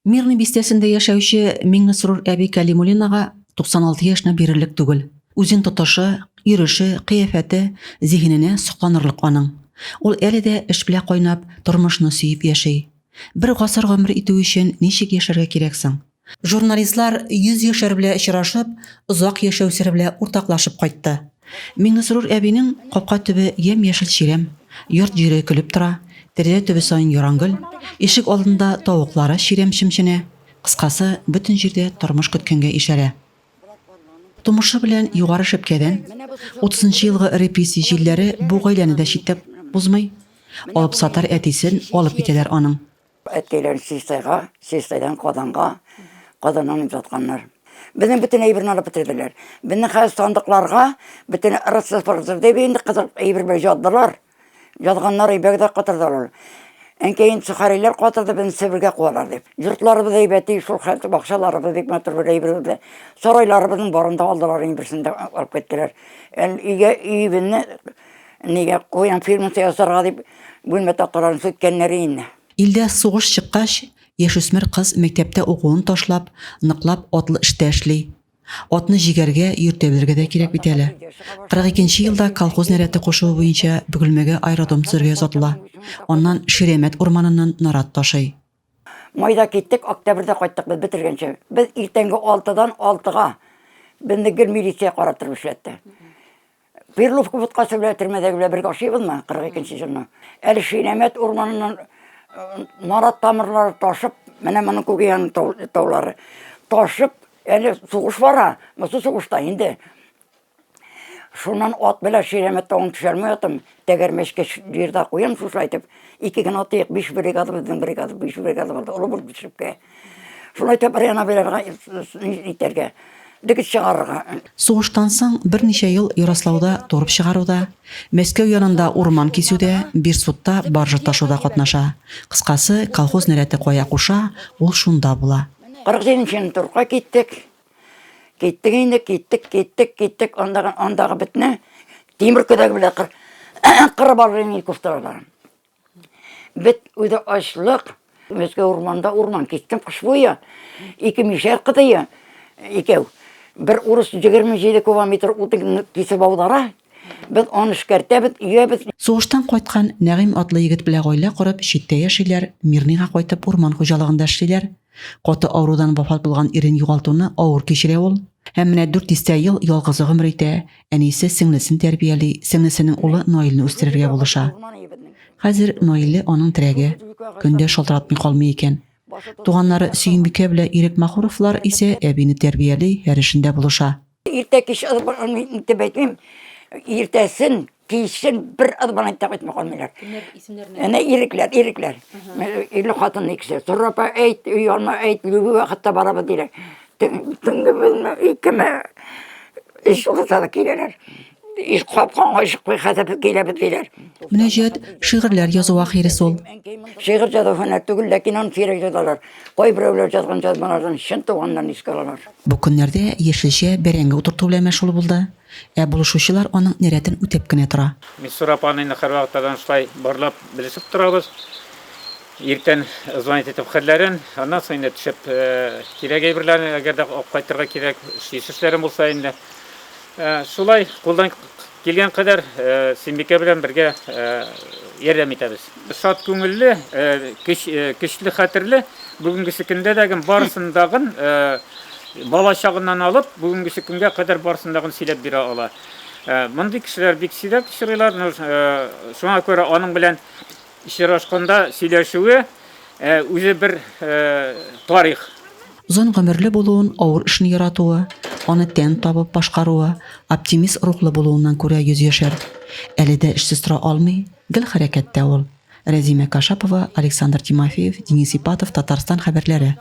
Мирный бистәсендә яшәүче Миңнесрур әби Кәлимуллинага 96 яшьне бирерлек түгел. Үзен тотышы, йөреше, кыяфәте, зиһененә сокланырлык аның. Ул әле дә эш белән кайнап, тормышны сөеп яши. Бер гасыр гомер итү өчен ничек яшәргә кирәк соң? Журналистлар йөзьяшәр белән очрашып, озак яшәү сере белән уртаклашып кайтты. Миңнесрур әбинең капка төбе ямь-яшел чирәм, йорт-җире көлеп тора, тәрәзә төбе саен ярангөл, ишек алдында тавыклары чирәм чемченә, кыскасы, бөтен җирдә тормыш көткәнгә ишарә. Тумышы белән Югары Шепкәдән, утызынчы елгы репрессия җилләре бу гаиләне дә читләп узмый, алыпсатар әтисен алып китәләр аның. Әткәйләрен Чистайга, Чистайдан Казанга, Казаннан озатканнар. Безнең бөтен әйберне алып бетерделәр. Безнең хәзер сандыкларга бөтен РСФСР дип инде кызыл әйбер белән яздылар. Язганнар әйбәк дә катырдылар. Әнкәен сухарилар катырды, безне Себергә куалар дип. Йортларыбыз әйбәт, шул хәл бакчаларыбыз бик матур бер әйбер булды. Сарайларыбызның барын да алдылар, инде берсен дә алып киттеләр. Өйгә өебезне Нигә куян фирмасы ясарга дип бүлмә такталарын сүткәннәр инде. Илдә сугыш чыккач, яшүсмер кыз мәктәптә укуын ташлап, ныклап атлы эштә эшли. Атны җигәргә, йөртә белергә дә кирәк бит әле. 42 нче елда колхоз нәрәте кушуы буенча Бөгелмәгә аэродром төзергә озатыла. Аннан Ширәмәт урманыннан нарат ташый. Майда киттек, октябрьдә кайттык без бетергәнче. Без иртәнге алтыдан алтыга безне гел милиция карап торып эшләтте. Перловка боткасы белән төрмәдәге белән бергә ашыйбызмы 42 нче елны? Әле Ширәмәт урманыннан э, нарат тамырлары ташып, менә моның Күгиян таулары ташып, әле сугыш бара, монысы сугышта инде. Шуннан ат белән Ширәмәт тавын төшермәй ятым, тәгәрмәчкә җирдә куям шушылай итеп. Ике генә атыек, биш бригада безнең бригада, биш бригада булды, олы булып төшепкә. Шулай итеп бер яна бирергә, итәргә, дегет чыгарырга. Сугыштан соң берничә ел Ярослауда торф чыгаруда, Мәскәү янында урман кисүдә, Берсутта баржа ташуда катнаша. Кыскасы, колхоз нәрәте кая куша, ул шунда була. 47 нче елны торфка киттек. Киттек инде, киттек, киттек, киттек. Андагы, андагы бетне тимер көдәге белән кыр, кырып алыр инде кофталар. Бет үзе ачлык. Мәскәү урманда урман кистем кыш буе. Ике мишәр кытые, икәү. Бер урыс 27 кубометр утын кисеп аудара. Без аны эшкәртәбез, өябез. Сугыштан кайткан Нәгыйм атлы егет белән гаилә корып, читтә яшиләр, Мирныйга кайтып урман хуҗалыгында эшлиләр. Каты авырудан вафат булган ирен югалтуны авыр кичерә ул. Һәм менә дүрт дистә ел ялгызы гомер итә, әнисе сеңлесен тәрбияли, сеңлесенең улы Наилне үстерергә булыша. Хәзер Наиле аның терәге, көн дә шалтыратмый калмый икән. Туганнары Сөембикә белән Ирек Махуровлар исә әбине тәрбияли, һәр эшендә булыша. Иртә кич итеп әйтмим, иртәсен, кичен бер ызбан әйтә кайтмый калмыйлар. Әнә ирекләр, ирекләр. Ирле хатын икесе. Тор апа әйт, өй алма әйт, любой вакытта барабыз диләр. Төнге белмә, икеме, өч булса да киләләр. Иш капкаңа ишек куй, хәзер без киләбез диләр. Мөнәҗәт, шигырьләр язу ахирес ул. Шигырь язу һөнәр түгел, ләкин аны сирәк язалар. Кайберәүләр язган язмалардан чын туганнарын искә алалар. Бу көннәрдә яшелчә, бәрәңге утырту белән мәшгуль булды. Ә булышучылар аның нәрәтен үтәп кенә тора. Миссура апаны инде һәрвакыттадан шулай барлап, белешеп торабыз. Иртән звонить итеп хәлләрен, аннан соң инде төшеп кирәк әйберләрне, әгәр дә алып кайтырга кирәк, эшлисе эшләрем булса инде. Шулай кулдан килгән кадәр Сөембикә белән бергә ярдәм итәбез. Шат күңелле, көчле хәтерле, бүгенгесе көндә дә барысын дагын бала чагыннан алып, бүгенгесе көнгә кадәр барысын дагын сөйләп бирә ала. Мондый кешеләр бик сирәк очрыйлар, шуңа күрә аның белән очрашканда сөйләшүе үзе бер тарих. Озын гомерле булуын авыр эшне яратуы, аны тән табып башкаруы, оптимист рухлы булуыннан күрә йөзьяшәр. Әле дә эшсез тора алмый, гел хәрәкәттә ул. Рәзимә Кашапова, Александр Тимофеев, Денис Ипатов, Татарстан хәбәрләре.